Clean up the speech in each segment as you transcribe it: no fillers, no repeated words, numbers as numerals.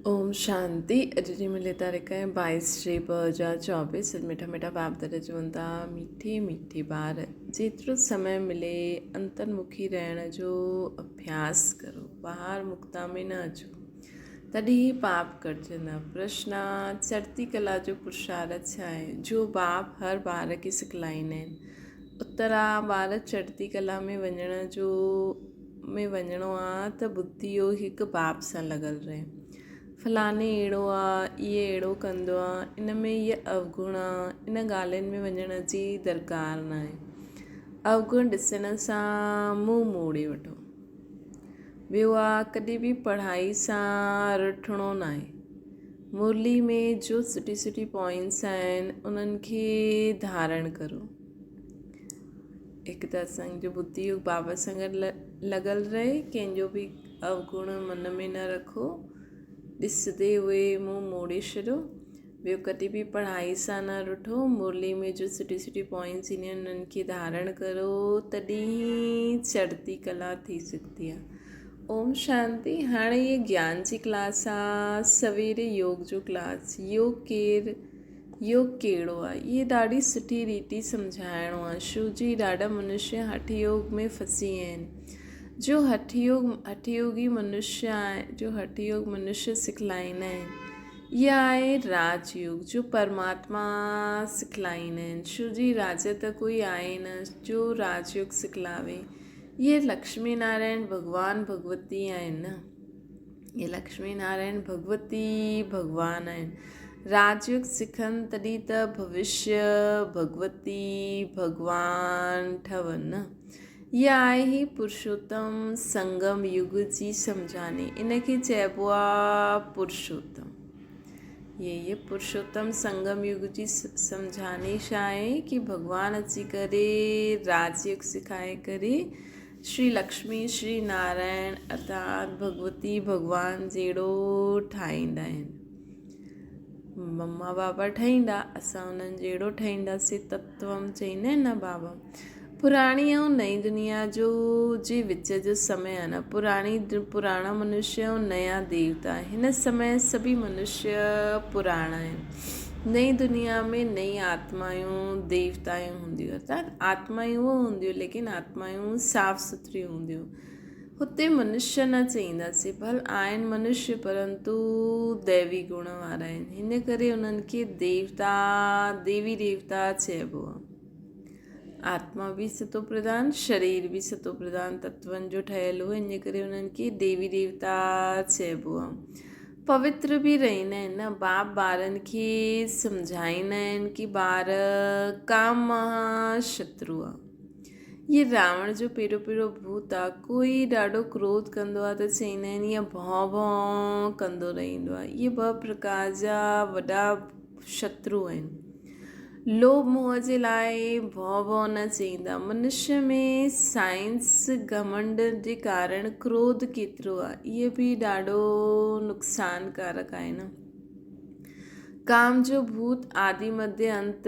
اوم شانتي اڄ جي ملي تاريخ آهي 22 ٽي 2024 اڄ مٺا مٺا باپ دادا چون ٿا مٺي مٺي ٻار جيترو سمي ملي انترمکي رهڻ جو اڀياس ڪرو ٻاهر مکتا ۾ نه اچو تڏهن ئي پاپ ڪٽجندا پرشن چڙهتي ڪلا جو پرشارت ڇا آهي جو باپ هر ٻار کي سکلائيندا آهن اترا ٻار چڙهتي ڪلا ۾ وڃڻ جو ۾ وڃڻو آ ته ٻڌي اهو هڪ باپ سان لڳل رهي. فلاڻي اهڙو آ، اهي اهڙو ڪندو آ، ان ۾ اهي اوگڻ آ، ان ڳالهين ۾ وڃڻ جي درڪار ناهي. اوگڻ ڏسڻ سان منهن موڙي وٺو. ٻيو آ ڪڏهن به پڙهائي سان رٺڻو ناهي. مرلي ۾ جو سٺي سٺي پوائنٽس آهن انهن کي ڌارڻ ڪرو. هڪ ته اسان جو ٻڌي يوگ بابا سان گڏ لڳل رهي ڪنهن جو به اوگڻ من ۾ نه رکو ڏسندي اهي منهن موڙي ڇڏو ٻيو ڪڏهن به پڙهائي سان نه رٺو مرلي ۾ جو سٺي سٺي پوائنٽس اينديون آهن انهن کي ڌارڻ ڪرو تڏهن ئي چڙهتي ڪلا ٿي سگهندي آهي اوم شانتي هاڻي هي گيان جي ڪلاس آ سويري يوگ جو ڪلاس يوگ ڪير يوگ ڪهڙو آهي؟ اهي ڏاڍي سٺي ريتي سمجهائڻو آهي. شو جي ڏاڍا منشيه هٺ يوگ ۾ ڦسي آهن. جو هٺ يوگ هٺ يوگي منشيه آهي جو هٺ يوگ منشيه سکلائيندا آهن. اها آهي راج يوگ جو پرماتما سکلائيندا آهن. شو جي راجا ته ڪوئي آهي نه جو راج يوگ سکلاوي. اهي لڪشمي نارائڻ ڀڳوان ڀڳوتي آهن نه. اهي لڪشمي نارائڻ ڀڳوتي ڀڳوان آهن. راجيوگ سکن تڏهن ته ڀوشيه ڀڳوتي ڀڳوان ٺهن نه. اها آهي هي پرشوتم سنگم يگ جي سمجهاڻي. ان کي چئبو آ پرشوتم. هي پرشوتم سنگم يگ جي سمجهاڻي ڇا آهي ڪي ڀڳوان اچي ڪري راجيوگ سکائي ڪري شري لڪشمي شري نارائڻ ارٿات ڀڳوتي ڀڳوان جهڙو ٺاهيندا آهن. مما بابا ٺاهيندا اسان انهن جهڙو ٺاهينداسين تتوم چئيندا آهن نه بابا پراڻي ۽ نئين دنيا جو جي وچ جو سمي آهي نه پراڻي پراڻا منشيه ۽ نيا ديوتا هن سمي سڀئي منشيه پراڻا آهن نئين دنيا ۾ نئين آتمايون ديوتايون هونديون ارٿات آتمايون هونديون ليڪن آتمايون صاف سٿريون هونديون هتي منشيه نه چئينداسين ڀل آهن منشيه پرنتو ديوي گڻ وارا آهن هن ڪري انهن کي ديوتا ديوي ديوتا چئبو آهي آتما به ستو پرڌان شرير به ستو پرڌان تتون جو ٺهيل هو ان ڪري انهن کي ديوي ديوتا چئبو آهي پوتر به رهندا آهن نه باپ ٻارن کي سمجهائيندا آهن ڪي ٻار ڪام مها شترو آهي هي راوڻ جو پيرو پيرو ڀوت آ ڪوئي ڏاڍو ڪروڌ ڪندو آ ته چئيندا آهن ائين ڀون ڀون ڪندو رهندو آ اهي ٻه پرڪار جا وڏا شترو آهن لوڀ موهه جي لاء ڀون ڀون نه چئيندا منشيه ۾ سائنس گهمنڊ جي ڪارڻ ڪروڌ ڪيترو آ اهي به ڏاڍو نقصانڪارڪ آهي نه ڪام جو ڀوت آدي مڌيه انت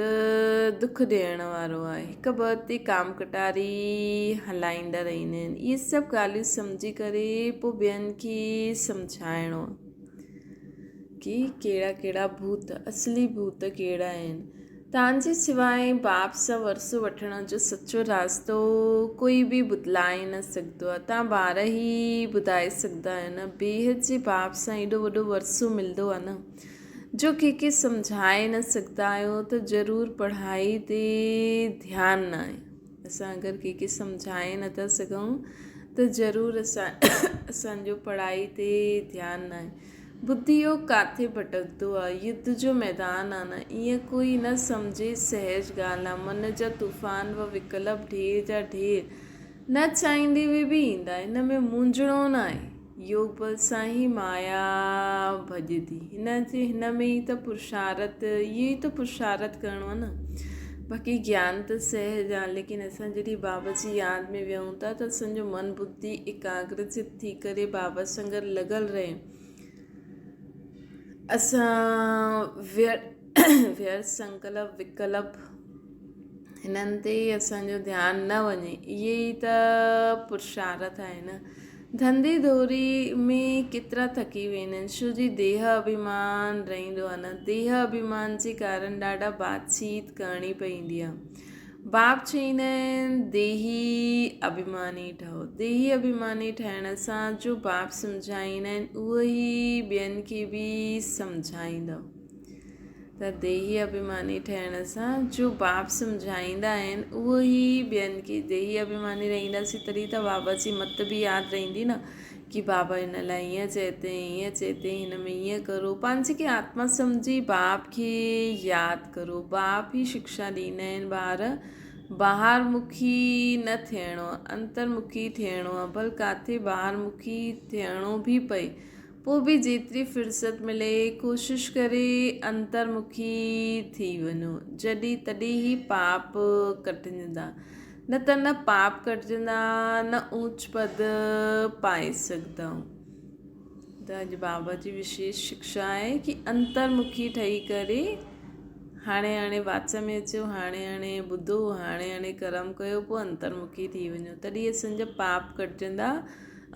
دک ڏيڻ وارو آهي. هڪ ٻه تي ڪام ڪٽاري هلائيندا رهندا آهن. اهي سڀ ڳالهيون سمجهي ڪري پوء ٻين کي سمجهائڻو ڪي ڪهڙا ڪهڙا ڀوت اصلي ڀوت ڪهڙا آهن. تان جي سواء باپ سان ورثو وٺڻ جو سچو راستو ڪوئي به بدلائي نه سگهندو آهي. تان ٻار ئي ٻڌائي سگهندا آهيو نه. بيحد جي باپ سان ايڏو وڏو ورثو ملندو آهي نه جو ڪنهن کي سمجهائي نه سگهندا آهيو ته ضرور پڙهائي تي ڌيان نه آهي. اسان اگر ڪنهن کي سمجهائي نه ٿا سگهون ته ضرور اسان اسان جو پڙهائي تي ڌيان نه آهي. ٻڌيو ڪاٿي ڀٽڪندو آ، يڌ جو ميدان آ نه، ايئن ڪوئي نه سمجهي سهج ڳالهه آ، من جا طوفان و وڪلپ ڍير جا ڍير نه چاهيندي به ايندا، هن ۾ مونجهڻو ناهي، يوگ بل سان ئي مايا ڀڄندي، هن جي هن ۾ ئي ته پرشارت، اهو ئي ته پرشارت ڪرڻو آ نه، باقي گيان ته سهج آ، ليڪن اسان جڏهن بابا جي ياد ۾ ويهون ٿا ته اسان جو من ٻڌي ايڪاگرچت ٿي ڪري بابا سان گڏ لڳل رهي. اسان ويرٿ سنڪلپ وڪلپ هنن تي ئي اسان جو ڌيان نه وڃي. اهي ئي ته پرشارٿ آهن. ڌنڌي ڌوري ۾ ڪيترا ٿڪي ويندا آهن، ڇو جي ديهه اڀيمان رهندو آهي نه، ديهه اڀيمان جي ڪارڻ ڏاڍا بات چيت ڪرڻي پوندي آهي. باپ چئيندا آهن ديهي اڀيماني ٺهو. ديهي اڀيماني ٺهڻ سان جو باپ سمجهائيندا آهن اهو ئي ٻين کي به سمجهائيندؤ. ته ديهي اڀيماني ٺهڻ سان جو باپ سمجهائيندا آهن اهو ئي ٻين کي ديهي اڀيماني رهنداسين تڏهن ته بابا جي مت به ياد رهندي نه ڪي بابا هن لاء ائين چئي تي ائين چئي تي هن ۾ ائين ڪرو پنهنجي کي آتما سمجهي باپ کي ياد ڪرو باپ ئي شڪشا ڏيندا آهن ٻار ٻاهر مکي نه ٿيڻو انتر مکي ٿيڻو آهي ڀل ڪاٿي ٻاهر مکي ٿيڻو به پئي پوء به جيتري فرصت ملي ڪوشش ڪري انترمکي ٿي وڃو، جڏهن تڏهن ئي پاپ ڪٽجندا، نه ته نه پاپ ڪٽجندا نه اوچ پد پائي سگهندؤ. ته اڄ بابا جي وشيش شڪشا آهي ڪي انترمکي ٺهي ڪري هاڻي هاڻي واچ ۾ اچو، هاڻي هاڻي ٻڌو، هاڻي هاڻي ڪرم ڪيو پوء انترمکي ٿي وڃو، تڏهن اسان جا پاپ ڪٽجندا.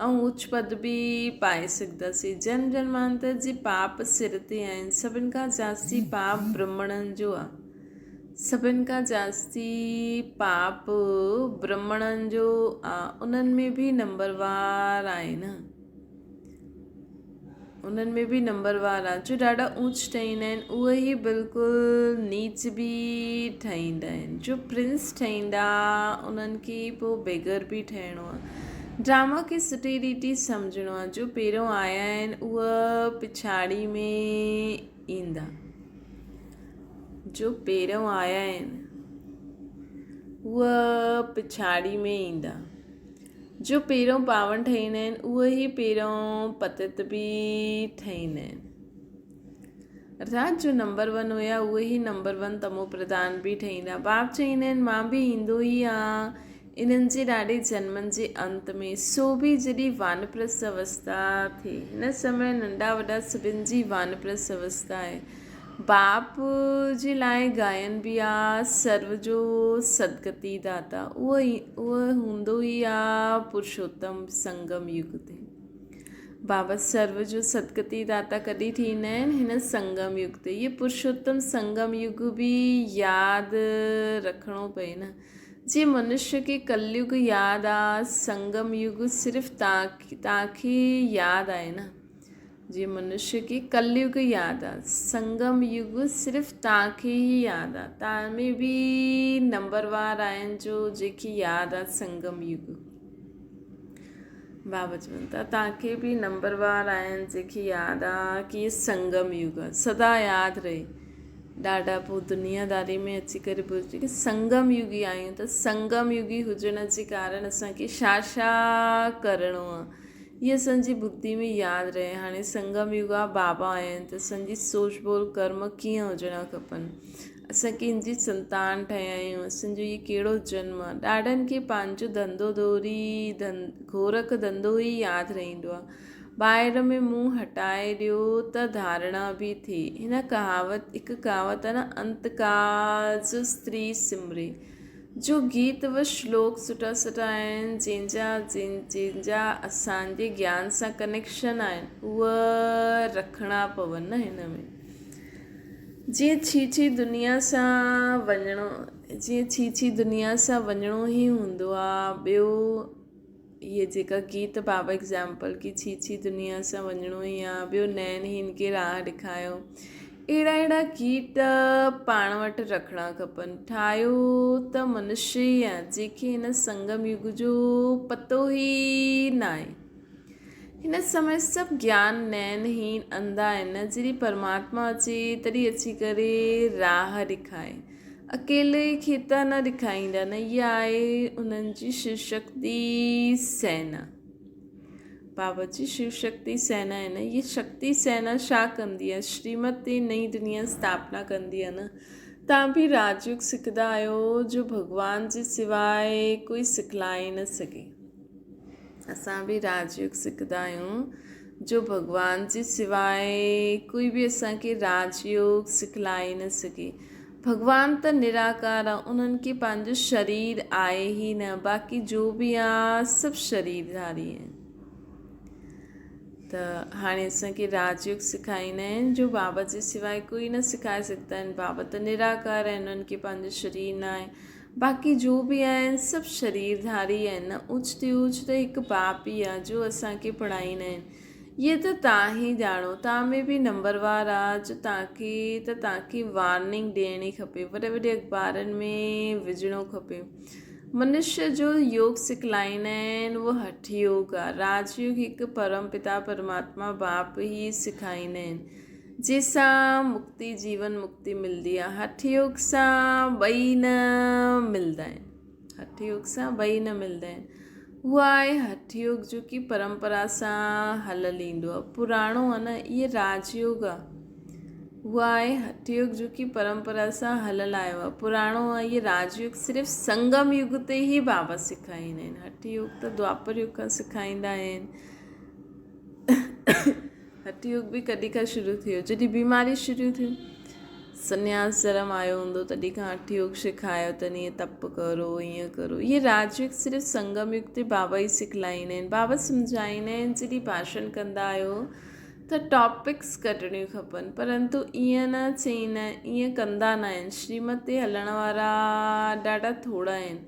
۽ اوچ پد به پائي سگهنداسين. جنم جنمانتر جي پاپ سر تي آهن. سڀن کان جاستي پاپ برهمڻن جو آ. سڀن کان جاستي پاپ برهمڻن جو آ. انهن ۾ به نمبر وار آهي نه. انهن ۾ به نمبر وار آ. جو ڏاڍا اوچ ٺهيندا آهن اهي ئي بلڪل نيچ به ٺهيندا آهن. جو پرنس ٺهيندا انهن کي پوء بيگر به ٺهڻو آ. ڊراما کي سٺي ريتي سمجهڻو آ. جو پهريون آيا آهن اهي پڇاڙي ۾ ايندا. جو پهريون آيا آهن اهي پڇاڙي ۾ ايندا. جو پهريون پاون ٺهيندا آهن اهي ئي پهريون پتت به ٺهيندا آهن. ارٿات جو نمبر ون هيا اهي ئي نمبر ون تمو پرڌان به ٺهيندا. باپ چئيندا آهن مان به ايندو ئي آهيان انهن جي ڏاڍي جنمن جي انت ۾ سو به جڏهن وانپرست اوستا ٿئي. هن سمي ننڍا وڏا سڀن جي وانپرست اوستا آهي. باپ جي لاء گائن به آ سرو جو سدگتي داتا اهو اهو هوندو ئي آ پرشوتم سنگم يگ تي بابا سرو جو سدگتي داتا ڪڏهن ٿيندا آهن هن سنگم يگ تي هي پرشوتم سنگم يگ به ياد رکڻو پئي نه جي منشي کي ڪليگ ياد آ سنگم يگ صرف تان کي ياد آهي نه جي منشي کي ڪليگ ياد آ، سنگم يگ صرف توهان کي ئي ياد آ، توهان ۾ به نمبر وار آهن جو جنهن کي ياد آ سنگم يگ. بابا چون ٿا توهان کي به نمبر وار آهن جنهن کي ياد آ ڪي هي سنگم يگ آ، سدا ياد رهي. ڏاڍا پوء دنيا داري ۾ اچي ڪري ٻڌجي ڪي سنگم يگي آهيون ته سنگم يگي هجڻ جي ڪارڻ اسان کي ڇا ڇا ڪرڻو آ. هي اسان جي ٻڌي ۾ ياد رهي. هاڻي سنگم يگ آ بابا آيا آهن ته اسان جي سوچ ٻول ڪرم ڪيئن هجڻا کپن. اسان ڪنهن جي سنتان ٺهيا آهيون. اسان جو هي ڪهڙو جنم آ. ڏاڍن کي پنهنجو ڌنڌو ڌوري گورک ڌنڌو ئي ياد رهندو آ. ٻاهر ۾ منهن هٽائي ڏيو ته ڌارڻا به ٿئي. هن ڪهاوت هڪ ڪهاوت آ نه انت ڪال جو استري سمري. جو گيت و شلوڪ سٺا سٺا آهن جنهن جا جنهن جا اسان جي گيان سان ڪنيڪشن آهن اهي رکڻا پون نه هن ۾ جيئن ڇي ڇي دنيا سان وڃڻو جيئن ڇي ڇي دنيا سان وڃڻو ئي هوندو آهي ٻيو اهي جيڪا گيت بابا ايگزامپل ڪي ڇي ڇي دنيا سان وڃڻو ئي آ ٻيو نين هين کي راهه ڏيکايو اهڙا اهڙا گيت پاڻ وٽ رکڻا کپن ٺاهيو ته منشي ئي آ جنهن کي هن سنگم يگ جو پتو ئي ناهي هن سمي سڀ گيان نين هين انڌا آهن جڏهن پرماتما اچي تڏهن اچي ڪري راهه ڏيکائي اڪيلي کي ته نه ڏکائيندا نه اها آهي انهن جي شو شڪتي سينا. بابا جي شو شڪتي سينا آهي نه هي شڪتي سينا ڇا ڪندي آهي شريمت تي نئين دنيا اسٿاپنا ڪندي آهي نه تان به راجيوگ سکندا آهيو جو ڀڳوان جي سواء ڪوئي سکلائي نه سگهي اسان به راجيوگ سکندا آهيون جو ڀڳوان جي سواء ڪوئي به اسان کي راجيوگ سکلائي نه سگهي ڀڳوان ته نراڪار آ، انهن کي پنهنجو شرير آهي ئي نه، باقي جو به آ سڀ شرير ڌاري آهن. ته هاڻي اسان کي راج يوگ سکائيندا آهن جو بابا جي سواء ڪوئي نه سکائي سگهندا آهن. بابا ته نراڪار آهن، انهن کي پنهنجو شرير نه آهي. باقي جو به آهن سڀ شريرڌاري آهن نه. اوچ تي اوچ ته هڪ باپ ئي آهي جو اسان کي پڙهائيندا آهن. اهي ته توهان ئي ڄاڻو. توهان ۾ به نمبروار آ جو توهان کي ته توهان کي وارننگ ڏيڻي کپي. وڏي وڏي اخبارن ۾ وجهڻو کپي. منشيء جو يوگ سکلائيندا آهن اهو هٺ يوگ آ. راج يوگ هڪ پرم پتا پرماتما باپ ئي سکائيندا آهن. جنهن سان مڪتي جيون مڪتي ملدي آ. هٺ يوگ سان ٻئي نه ملدا آهن. هٺ يوگ سان ٻئي نه ملدا آهن. اهو آهي هٺ يوگ جو ڪي پرمپرا سان هليل ايندو آهي. پراڻو آهي نه اهي راج يوگ آهي. اهو آهي هٺ يوگ جو ڪي پرمپرا سان هليل آيو آهي. پراڻو آهي اهي راج يوگ صرف سنگم يگ تي ئي بابا سکائيندا آهن. هٺ يوگ ته دوآپر يگ کان سکائيندا آهن. هٺ يوگ به ڪڏهن کان شروع ٿيو؟ جڏهن بيماري شروع ٿي، سنياس ڌرم آيو هوندو تڏهن کان هٺ يوگ سکايو اٿن، ائين تپ ڪرو، ائين ڪرو. اهي راج يوگ صرف سنگم يگ تي بابا ئي سکلائيندا آهن. بابا سمجهائيندا آهن جڏهن ڀاشڻ ڪندا آهيو ته ٽاپڪس ڪڍڻيون کپن، پرنتو ائين نه چئيندا آهن، ائين ڪندا نه آهن. شريمت تي هلڻ وارا ڏاڍا ٿورا آهن.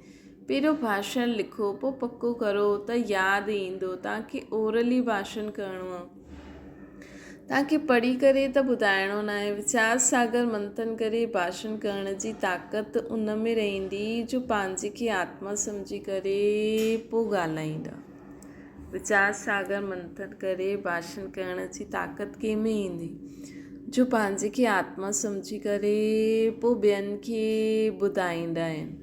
پهريون ڀاشڻ لکو پوء پڪو ڪرو ته ياد ايندو. توهان کي اورلي ڀاشڻ ڪرڻو آهي. توهان کي پڙهي ڪري ته ٻڌائڻو ناهي. ويچار ساگر منٿن ڪري ڀاشڻ ڪرڻ جي طاقت ان ۾ رهندي جو پنهنجي کي آتما سمجهي ڪري پوء ڳالهائيندا. ويچار ساگر منٿن ڪري ڀاشڻ ڪرڻ جي طاقت ڪنهن ۾ ايندي جو پنهنجي کي آتما سمجهي ڪري پوء ٻين کي ٻڌائيندا آهن.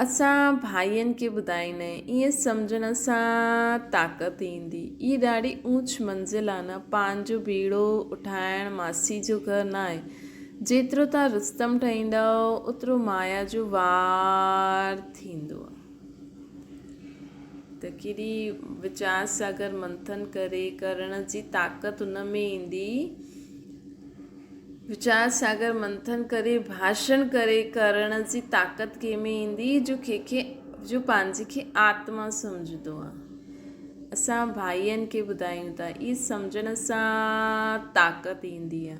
اسان ڀائين کي ٻڌائيندا آهيون ائين سمجهڻ سان طاقت ايندي. هي ڏاڍي اوچ منزل آهي نه، پان جو ٻيڙو اٺائڻ ماسي جو گهر نه آهي. جيترو توهان رستم ٺهيندؤ اوترو مايا جو وار ٿيندو. ته ڪيڏي ويچار ساگر منٿن ڪري ڪرڻ جي طاقت ان ۾ ايندي. ويچار ساگر منٿن ڪري ڀاشڻ ڪري ڪرڻ جي طاقت ڪنهن ۾ ايندي جو ڪنهن کي جو پنهنجي کي آتما سمجهندو آ. اسان ڀائين کي ٻڌايون ٿا اهي سمجهڻ سان طاقت ايندي آ.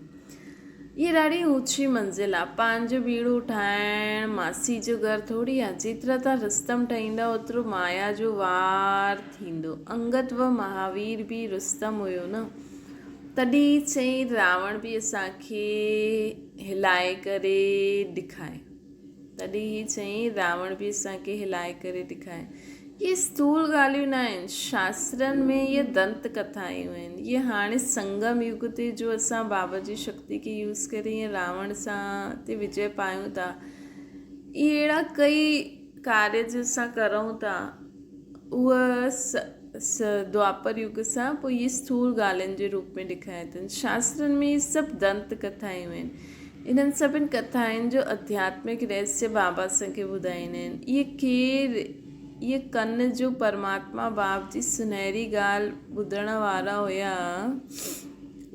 اها ڏاڍي اوچي منزل آ. پنهنجو ٻيڙو ٺاهڻ ماسي جو گهر ٿوري آ. جيترا تان رستم ٺهيندا اوترو مايا جو وار ٿيندو. انگد و مهاوير به رستم هيو نه. تڏهن چئين راوڻ به اسان کي هلائي ڪري ڏکائي. تڏهن هي چئين راوڻ به اسان کي هلائي ڪري ڏکائي. اهي اسٿول ڳالهيون نه آهن. شاسترن ۾ اهي دنت ڪٿائون آهن. اهي هاڻي سنگم يگ تي جو اسان بابا جي شڪتي کي يوز ڪري ائين راوڻ سان تي وجي پايون ٿا. اهي اهڙا ڪئي ڪارج اسان ڪرون ٿا. اهي دوآپر يگ سان پوء اهي اسٿول ڳالهين جي روپ ۾ ڏکايا اٿن. شاسترن ۾ اهي سڀ دنت ڪٿائون آهن. انهن سڀن ڪٿائن جو اڌياتمڪ رهسيه بابا اسان کي ٻڌائيندا آهن. اهي ڪير؟ اهي ڪن جو پرماتما باپ جي سنهري ڳالهه ٻڌڻ وارا هيا.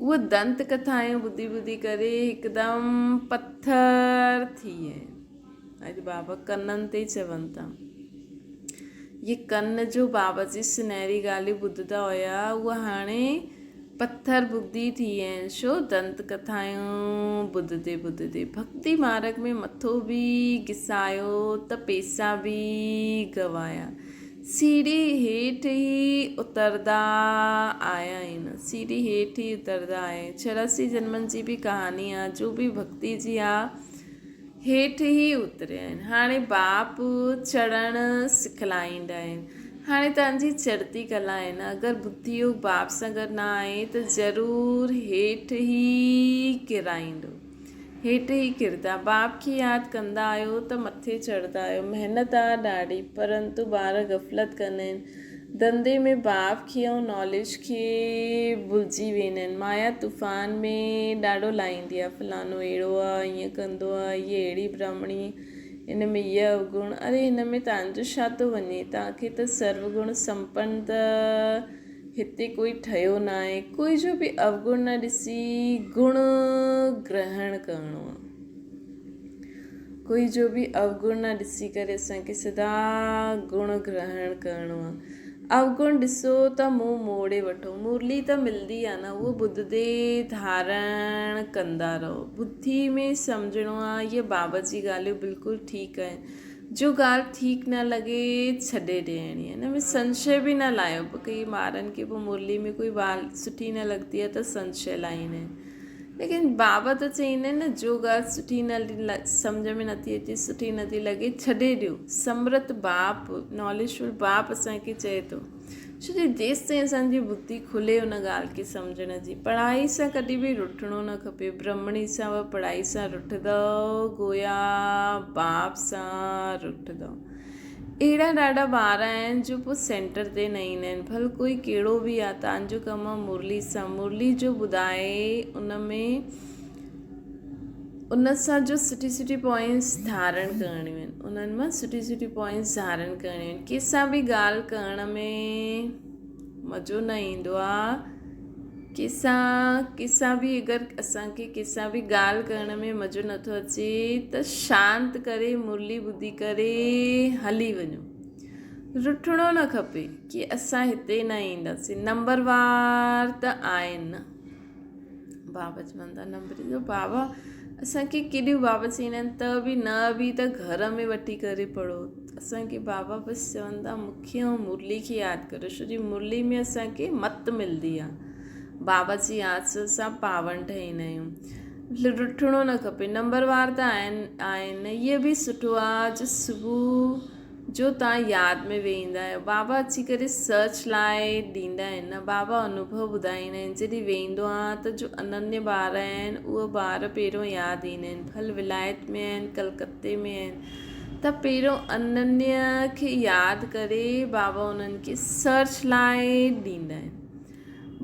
اهي دنت ڪٿائون ٻڌي ٻڌي ڪري هڪدم پٿر ٿي ويا آهن. اڄ بابا ڪنن تي چون ٿا. اهي ڪن جو بابا جي سنهري ڳالهيون ٻڌندا هيا، اهي هاڻي پٿر ٻڌي ٿي ويا آهن، ڇو دنت ڪٿائون ٻڌندي ٻڌندي ڀڳتي مارڳ ۾ مٿو به گسايو ته پيسا به گنوايا. سيڙهي هيٺ ئي اتردا آيا آهن. سيڙهي هيٺ ئي اتردا آيا آهن. 84 جنمن جي به ڪهاڻي آ، جو به ڀڳتي جي آ. هيٺ ئي اتريا آهن. هاڻي باپ چڙهڻ سکلائيندا آهن. هاڻي توهان جي چڙهتي ڪلا آهي نه، اگر ٻڌي يوگ باپ سان گڏ نه آهي ته ضرور هيٺ ئي ڪيرائيندو. هيٺ ئي ڪردا. باپ کي ياد ڪندا آهيو ته مٿي چڙهندا آهيو. محنت آهي ڏاڍي، پرنتو ٻار غفلت ڪندا آهن. ڌنڌي ۾ باپ کي ۽ ناليج کي ڀلجي ويندا آهن. مايا طوفان ۾ ڏاڍو لاهيندي آهي. فلاڻو اهڙو آهي، ائين ڪندو آهي، هيء اهڙي براهمڻي، هن ۾ هيء اوگڻ. اري هن ۾ توهان جو ڇا ٿو وڃي؟ توهان کي ته سرو گڻ سمپن ته هتي ڪوئي ٺهيو ناهي. ڪوئي جو به اوگڻ نه ڏسي گڻ گرهڻ ڪرڻو آهي. ڪوئي جو به اوگڻ نه ڏسي ڪري اسان کي سدا گڻ گرهڻ ڪرڻو آهي. اوگڻ ڏسو ته منهن موڙي وٺو. مرلي ته ملندي آ نه، اهو ٻڌندي ڌارڻ ڪندا رهو. ٻڌي ۾ سمجهڻو آ، اهي بابا جي ڳالهيون بلڪل ٺيڪ آهن. جو ڳالهه ٺيڪ نه لڳي ڇڏي ڏيڻي. ان ۾ سنشي به نه لاهيو. ڪي ٻارن کي پوء مرلي ۾ ڪوئي ڳالهه سٺي نه لڳندي آ ته سنشي لاهيندا آهن. ليڪن بابا ته چئيندا آهن نه جو ڳالهه سٺي نه سمجهه ۾ نٿي اچي سٺي نٿي لڳي ڇڏي ڏيو سمرت باپ ناليجفل باپ اسان کي چئي ٿو ڇو جو جيستائين اسان جي ٻڌي کلي ان ڳالهه کي سمجهڻ جي پڙهائي سان ڪڏهن به رٺڻو نه کپي برهمڻي سان و پڙهائي سان رٺندؤ گويا باپ سان رٺندؤ اهڙا ڏاڍا ٻار آهن جو پوء سينٽر تي نه ايندا آهن ڀل ڪوئي ڪهڙو به آهي تان جو ڪم آهي مرلي سان مرلي جو ٻڌائي ان ۾ ان سان جو سٺي سٺي پوائنٽس ڌارڻ ڪرڻيون آهن انهن مان سٺي سٺي پوائنٽس ڌارڻ ڪرڻيون آهن ڪنهن سان به ڳالهه ڪرڻ ۾ مزو نه ايندو آ ڪنهن سان به اگر اسان کي ڪنهن سان به ڳالهه ڪرڻ ۾ مزو نٿو اچي ته شانت ڪري مرلي ٻڌي ڪري هلي وڃو رٺڻو نه کپي ڪي اسان هتي نه اينداسين نمبر وار ته آهن نه بابا چون ٿا نمبر جو بابا اسان کي ڪيڏيون بابا چوندا آهن ته به نه به ته گهر ۾ وٺي ڪري پڙهو اسان کي بابا بس چون ٿا مون کي ۽ مرلي کي ياد ڪريو ڇو جي مرلي ۾ اسان کي مت ملندي آهي بابا جي ياد سان اسان پاون ٺهيندا آهيون رٺڻو نه کپي نمبر وار ته آهن آهن اهي به سٺو آهي جو صبح جو توهان ياد ۾ ويهندا آهيو. بابا اچي ڪري سرچ لائيٽ ڏيندا آهن نه بابا انوڀو ٻڌائيندا آهن جڏهن ويهندو آهيان ته جو اننيه ٻار آهن اهي ٻار پهريون ياد ايندا آهن ڀل ولايت ۾ آهن ڪلڪتي ۾ آهن ته پهريون اننيه کي ياد ڪري بابا انهن کي سرچ لائيٽ ڏيندا آهن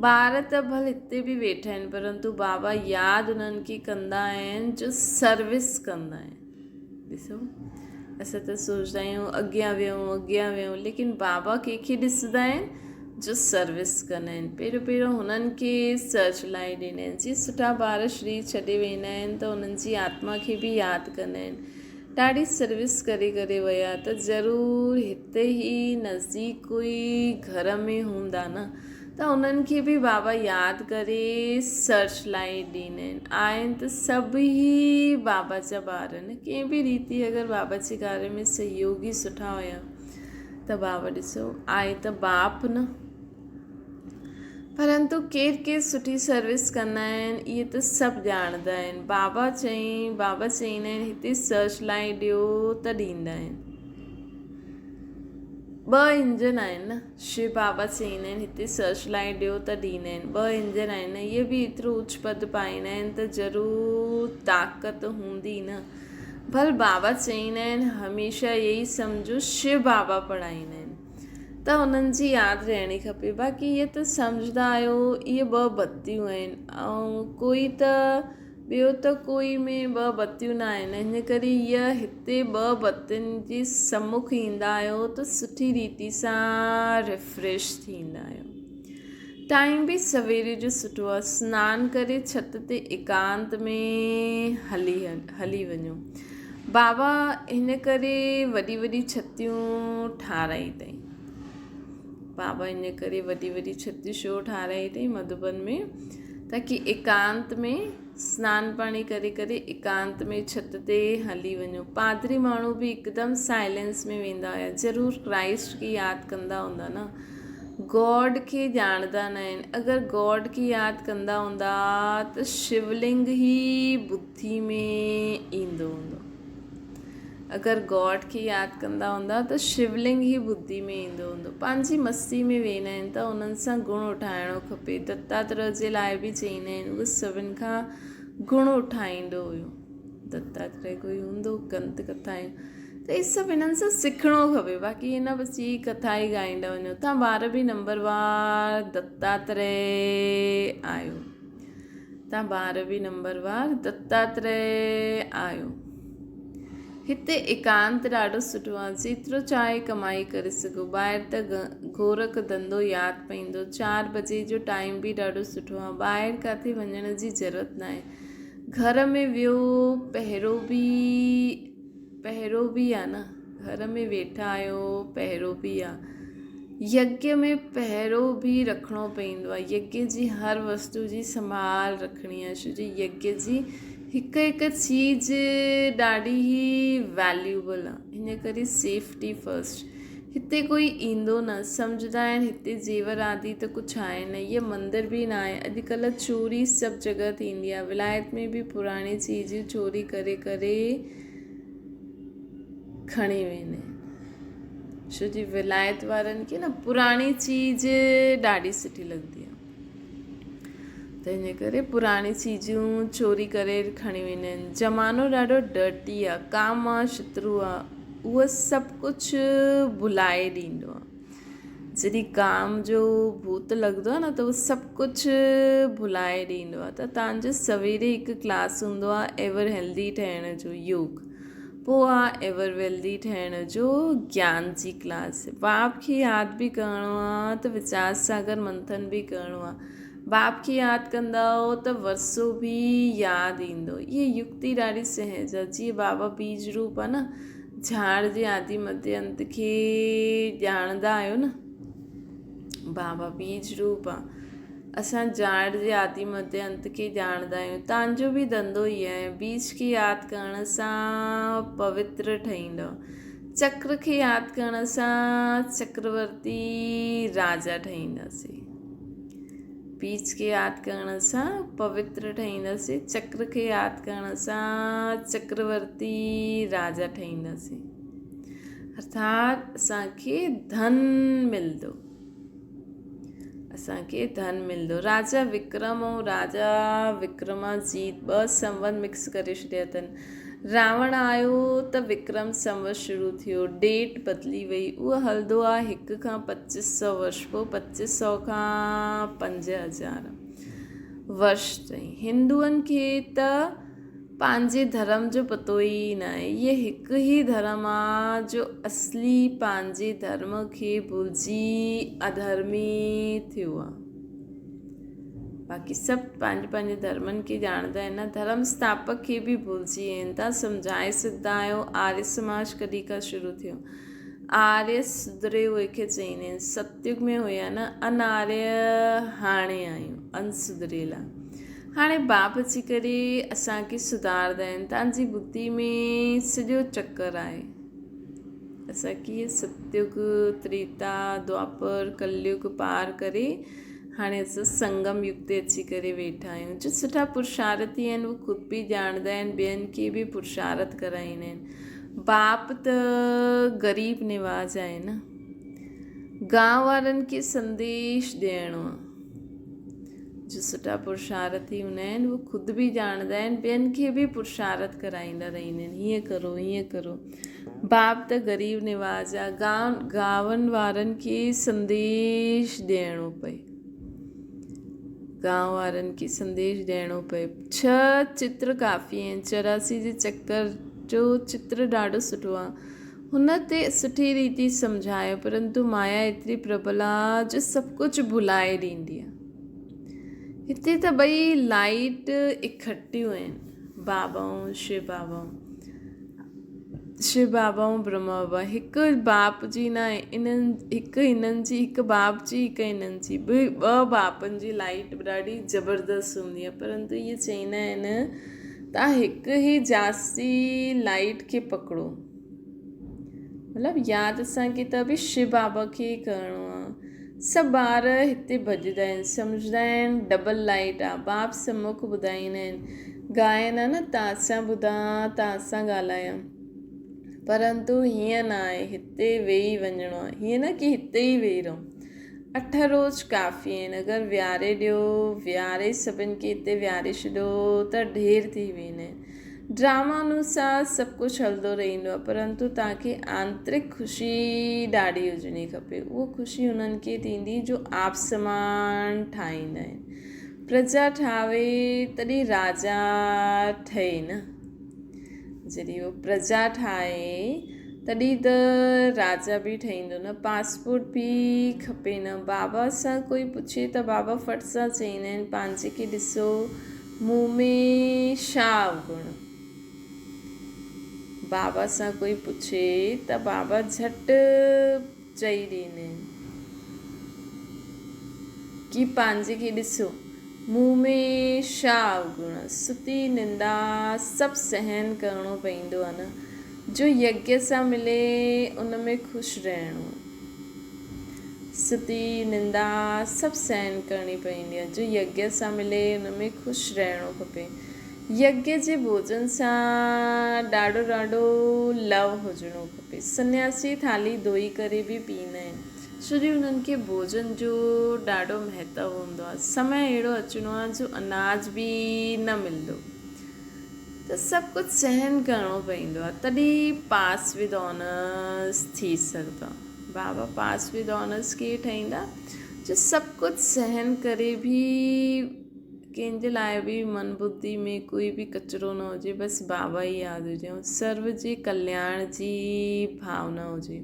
ٻار ته ڀل هتي به ويٺا آهن پرنتو بابا ياد انهن کي ڪندا آهن جو سروس ڪندا آهن ڏسو اسان ته سوچدا آهيون اڳيان ويهون اڳيان ويهون ليڪن بابا ڪنهن کي ڏسندا آهن جو سروس ڪندا آهن پهريون پهريون هنن کي سرچ لائي ڏيندا آهن جي سٺا ٻار شرير ڇڏي ويندا آهن ته هنن جي آتما کي به ياد ڪندا آهن ڏاڍي سروس ڪري ڪري ويا ته ضرور هتي ئي نزديڪ ڪوئي گهر ۾ هوندا نه ته انهن کي به بابا ياد ڪري سرچ لائيٽ ڏيندا آهن. آهن ته سڀ ئي بابا جا ٻار نه ڪنهن به ريتي اگر بابا جي ڪاري ۾ سهيوگي سٺا هيا ته بابا ڏسو آهي ته باپ نه پرنتو ڪير ڪير سٺي سروس ڪندا آهن اهي ته سڀ ڄاڻندا آهن بابا چئي بابا چئيندا آهن هتي سرچ لائيٽ ڏيو ته ڏيندا آهن ٻه انجن آهن نه شو بابا چئيندا آهن هتي سرچ لائيٽ ڏيو ته ڏيندا آهن ٻه انجن آهن نه اهي به ايترو اچ پد پائيندا آهن ته ضرور طاقت هوندي نه ڀل بابا چئيندا آهن هميشه اهي ئي سمجهو شو بابا پڙهائيندا آهن ته انهن جي ياد رهڻي کپي باقي اهي ته سمجهندا آهيو اهي ٻه بتيون آهن ۽ ڪوئي ته ٻيو ته ڪوئي ۾ ٻه بتيون نه آهن، ان ڪري هيء هتي ٻه بتين جي سمک ايندا آهيو ته سٺي ريتي سان ريفريش ٿيندا آهيو. ٽائيم به سويري جو سٺو آهي. سنان ڪري ڇت تي ايڪانت ۾ هلي هلي وڃو. بابا هن ڪري وڏي وڏي ڇتيون ٺاراهي اٿئي. بابا ان ڪري وڏي وڏي ڇتيون ڇو ٺاراهي اٿئي مڌوبن ۾ تاڪي ايڪانت ۾ سنان پاڻي ڪري ڪري ايڪانت ۾ ڇت تي هلي وڃو پادري ماڻهو به هڪدم سائلنس ۾ ويندا هيا ضرور ڪرائسٽ کي ياد ڪندا هوندا نه گاڊ کي ڄاڻندا نه آهن اگر گاڊ کي ياد ڪندا هوندا ته شولنگ ئي ٻڌي ۾ ايندو هوندو اگر گاڊ کي ياد ڪندا هوندا ته شولنگ ئي ٻڌي ۾ ايندو هوندو. پنهنجي مستي ۾ ويندا آهن ته انهن سان گڻ اٺائڻو کپي. دتاتريه جي لاء به چئيندا آهن اهو سڀن کان گڻ اٺائيندو هيو. دتاتريه ڪوئي هوندو گنت ڪٿائون ته اهي سڀ انهن سان سکڻو کپي باقي ائين نه بس هي ڪٿا ئي ڳائيندا وڃو. تان ٻار به نمبر وار دتاتريه آيو. تان ٻار به نمبر وار دتاتريه آيو. هتي ايڪانت ڏاڍو سٺو آهي. جيترو چاهي ڪمائي ڪري سگهو. ٻاهر ته گورک ڌنڌو ياد پئيندو. چار بجي جو ٽائيم به ڏاڍو سٺو آهي. ٻاهر ڪاٿي وڃڻ جي ضرورت ناهي. گهر ۾ ويهو پهرو به پهرو به آهي نه. گهر ۾ ويٺا آهيو پهرو به آهي. يگيه ۾ پهرو به رکڻو پوندو آهي. يگيه جي هر وستو جي سنڀال رکڻي آهي ڇو جو يگيه جي هڪ هڪ چيز ڏاڍي ئي ويليوبل آهي ان ڪري سيفٽي فرسٽ. هتي ڪوئي ايندو نه، سمجهندا آهن هتي زيور آدي ته ڪجهه آهي نه، هيء مندر به نه آهي، اڄڪلهه چوري سڀ جڳهه ٿيندي آهي، ولايت ۾ به پراڻي چيزون چوري ڪري ڪري کڻي ويندا آهن، ڇو جي ولايت وارن کي نه پراڻي چيز ڏاڍي سٺي لڳندي آهي، ته ان ڪري پراڻي چيزون چوري ڪري کڻي ويندا آهن، زمانو ڏاڍو ڊرٽي آهي، ڪام آهي شترو آهي. اهو سڀ ڪجهه ڀلائي ڏيندو آهي. جڏهن ڪام جو ڀوت لڳندو آهي نه ته اهو سڀ ڪجهه ڀلائي ڏيندو آهي ته توهان جو سويري هڪ ڪلاس هوندو آهي ايور هيلدي ٺهڻ جو يوگ پوء آهي ايور ويلدي ٺهڻ جو گيان جي ڪلاس باپ کي ياد به ڪرڻو آهي ته ويچار ساگر منٿن به ڪرڻو آهي باپ کي ياد ڪندؤ ته ورثو به ياد ايندو. هيء يڪتي ڏاڍي سهج آ. جيئن بابا بيج روپ آ نه، جھاڙ جي آدي مڌي انت کي ڄاڻندا آهيو نه. بابا بيج روپ آ. اسان جھاڙ جي آدي مڌي انت کي ڄاڻندا آهيون. تان جو به ڌنڌو ئي آهي. بيج کي ياد ڪرڻ سان پوتر ٺهيندؤ. چڪر کي ياد ڪرڻ سان چڪرورتي راجا ٺهينداسين. بيج کي ياد ڪرڻ سان پوتر ٺهينداسين، چڪر کي ياد ڪرڻ سان چڪرورتي راجا ٺهينداسين. ارٿات اسان کي ڌن ملندو. اسان کي ڌن ملندو. راجا وڪرم ۽ راجا وڪرماجيت ٻه سنوت مڪس ڪري ڇڏيا اٿن. راوڻ آيو ته وڪرم سنوت شروع ٿيو. ڊيٽ بدلي وئي. اهو هلندو آ هڪ کان پچيس سؤ ورش پوء پچيس سؤ کان 5000 ورش تائين. هندوئن کي ته پنهنجي ڌرم جو پتو ئي ناهي. هيء هڪ ئي ڌرم آ جو اصلي پنهنجي ڌرم کي ڀلجي اڌرمي ٿيو آ. باقي سڀ پنهنجي پنهنجي ڌرمن کي ڄاڻندا آهن نه ڌرم اسٿاپڪ کي به ڀلجي ويا آهن. تان سمجهائي سگهندا آهيو آريه سماج ڪڏهن کان شروع ٿيو؟ آريه سڌري اهي کي چئيندا آهن. ستيگ ۾ هيا نه ان آريه هاڻي آهيون ان سڌريل آ. هاڻي باپ اچي ڪري اسان کي سڌاردا آهن. تان جي ٻڌي ۾ سڄو چڪر آهي. اسان ڪيئن ستيگ، تريتا، دوآپر، ڪليگ پار ڪري هاڻي اسان سنگم يگ تي اچي ڪري ويٺا آهيون. جو سٺا پرشارتي آهن اهي خود به ڄاڻندا آهن ٻين کي به پرشارت ڪرائيندا آهن. باپ ته غريب نواز آهي نه. گانء وارن کي سنديش ڏيڻو آهي. جو سٺا پرشارٿي هوندا آهن اهي خود به ڄاڻندا آهن ٻين کي به پرشارٿ ڪرائيندا رهندا آهن هيئن ڪرو هيئن ڪرو باپ ته غريب نواز آ گانون وارن کي سنديش ڏيڻو پئي گانو وارن کي سنديش ڏيڻو پئي ڇهه چتر ڪافي آهن 84 جي چڪر جو چتر ڏاڍو سٺو آ هن تي سٺي ريتي سمجهايو پرنتو مايا ايتري پربل آ جو سڀ ڪجهه ڀلائي ڏيندي آ. هتي ته ٻئي لائيٽ اکٽيون آهن بابا ۽ شو بابا شو بابا ۽ برهما بابا هڪ باپ جي نه انهن هڪ هنن جي هڪ باپ جي هڪ هنن جي ٻه باپن جي لائيٽ ڏاڍي زبردست هوندي آ پرنتو اهي چئيندا آهن تان هڪ ئي جاستي لائيٽ کي پڪڙو. مطلب ياد اسان کي ته به شو بابا کي ئي ڪرڻو آ. سڀ ٻار هتي ڀڄندا آهن، سمجهندا آهن ڊبل لائيٽ آ. باپ سمک ٻڌائيندا آهن. ڳائن ها نه تان سان ٻڌان تان سان ڳالهايان. پرنتو هيئن نه آهي، هتي ويهي وڃڻو آ. هيئن نه ڪي هتي ئي ويهي رهون. اٺ روز ڪافي آهن. اگر ويهاري ڏيو، ويهاري سڀن کي هتي ويهاري ڇڏيو ته ڍير ٿي ويندا آهن. ڊراما انوسار سڀ ڪجهه هلندو رهندو آهي پرنتو توهان کي آنترڪ خوشي ڏاڍي هجڻي کپي اها خوشي انهن کي ٿيندي جو آپ سمان ٺاهيندا آهن پرجا ٺاهي تڏهن راجا ٺهي نه جڏهن اهو پرجا ٺاهي تڏهن ته راجا به ٺهيندو نه پاسپورٽ به کپي نه بابا سان ڪوئي پڇي ته بابا فٽ سان چئيندا آهن پنهنجي کي ڏسو مون ۾ ڇا اوگڻ؟ بابا سان ڪوئي پڇي ته بابا جهٽ چئي ڏيندين. ڪي پنهنجي کي ڏسو، مون ۾ ڇا اوگڻ آ؟ ستي نندا سڀ سهن ڪرڻو پئيندو آ نه، جو يگيه سان ملي ان ۾ خوش رهڻو آ. ستي نندا سڀ سهن ڪرڻي پئيندي آ، جو يگيه سان ملي ان ۾ خوش رهڻو کپي. يگيه جي ڀوڄن سان ڏاڍو ڏاڍو لو هجڻو کپي. سنياسي ٿالهي ڌوئي ڪري به پيئندا آهن. ڇو جو انهن کي ڀوڄن جو ڏاڍو مهتو هوندو آهي. سمي اهڙو اچڻو آهي جو اناج به نه ملندو ته سڀ ڪجهه سهن ڪرڻو پوندو آهي تڏهن پاس ود آنرس ٿي سگهندو آهي. بابا پاس ود آنرس ڪيئن ٺهيندا جو سڀ ڪجهه سهن ڪري به ڪنهن جي لاء به من ٻڌي ۾ ڪوئي به ڪچرو نه هجي بس بابا ئي ياد هجي ۽ سرو جي ڪلياڻ جي ڀاونا هجي.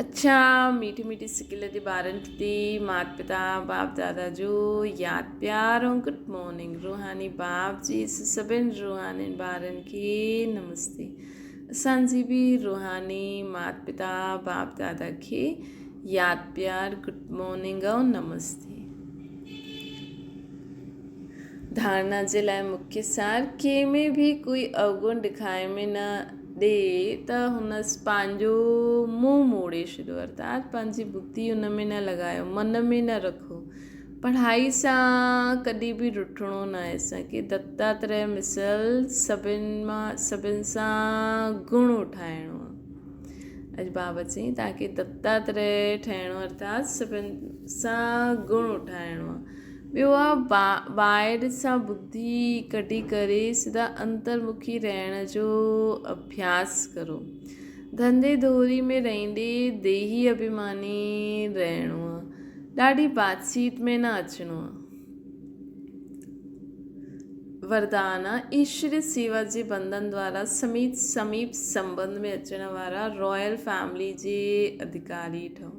اڇا ميٺي ميٺي سڪيلڌي ٻارن تي مات پتا باپ دادا جو ياد پيار ۽ گڊ مارننگ روحاني باپ جي سڀن روحانين ٻارن کي نمستي اسان جي به روحاني مات پتا باپ دادا کي ياد پيار گڊ مارننگ ۽ نمستي. ڌارنا جي لاء مکيه سار ڪنهن ۾ به ڪوئي اوگڻ ڏکائي ۾ نه ڏي ته هنس پنهنجو منهن موڙي ڇڏيو ارٿات پنهنجي ٻڌي ان ۾ نه لڳايو من ۾ نه رکو پڙهائي سان ڪڏهن به رٺڻو ناهي اسان کي دتاتريه مثل سڀن مان سڀن سان گڻ اٺائڻو آهي. اڄ بابا چيائين توهان کي دتاتريه ٺهڻو ارٿات سڀن سان گڻ اٺائڻو آهي. ٻيو آ ٻاهر سان ٻڌي ڪڍي ڪري سدا انترمکي رهڻ جو اڀياس ڪرو. ڌنڌي ڌوري ۾ رهندي ديهي اڀيماني رهڻو آ. ڏاڍي باتچيت ۾ نه اچڻو آ. وردان آ ايشوري سيوا جي بنڌن دوارا سميت سميپ سنٻنڌ ۾ اچڻ وارا رائل فيملي جي اڌڪاري ٺهو.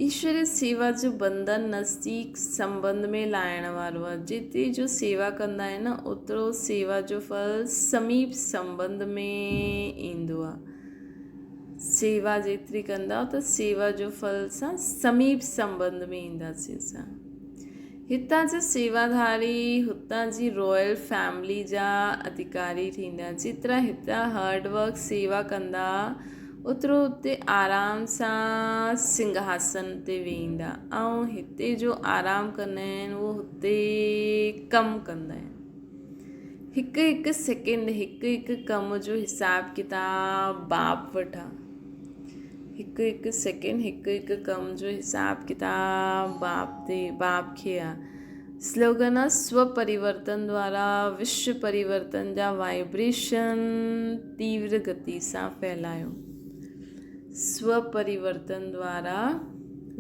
ايشوري سيوا جو بنڌن نزديڪ سنٻنڌ ۾ لائڻ وارو آهي. جيتري جو سيوا ڪندا آهن اوترو سيوا جو ڦل سميپ سنٻنڌ ۾ ايندو آهي. سيوا جيتري ڪندا ته سيوا جو ڦل سان سميپ سنٻنڌ ۾ اينداسين اسان. هتان جا سيواڌاري هتان جي رائل فيملي جا اڌڪاري ٿيندا. جيترا هتان هارڊ ورڪ سيوا ڪندا اوترو اتي آرام سان سنگهاسن تي ويهندا ۽ هتي جو آرام ڪندا آهن اهو هتي ڪم ڪندا آهن. هڪ هڪ سيڪنڊ هڪ هڪ ڪم جو حساب ڪتاب باپ وٽ آهي. هڪ هڪ سيڪنڊ هڪ هڪ ڪم جو حساب ڪتاب باپ تي باپ کي آ. سلوگن آ سو پريورتن دوارا وشو پريورتن جا وائبريشن تيور گتي سان ڦهلايو. سو پريورتن دوارا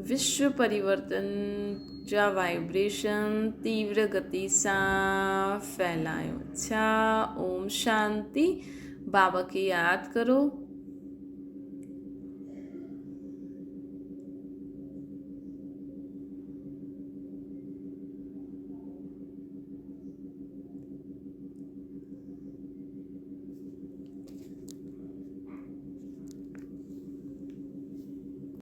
وشو پريورتن جا وائبريشن تيور گتي سان ڦهلايو. اڇا اوم شانتي بابا کي ياد ڪرو.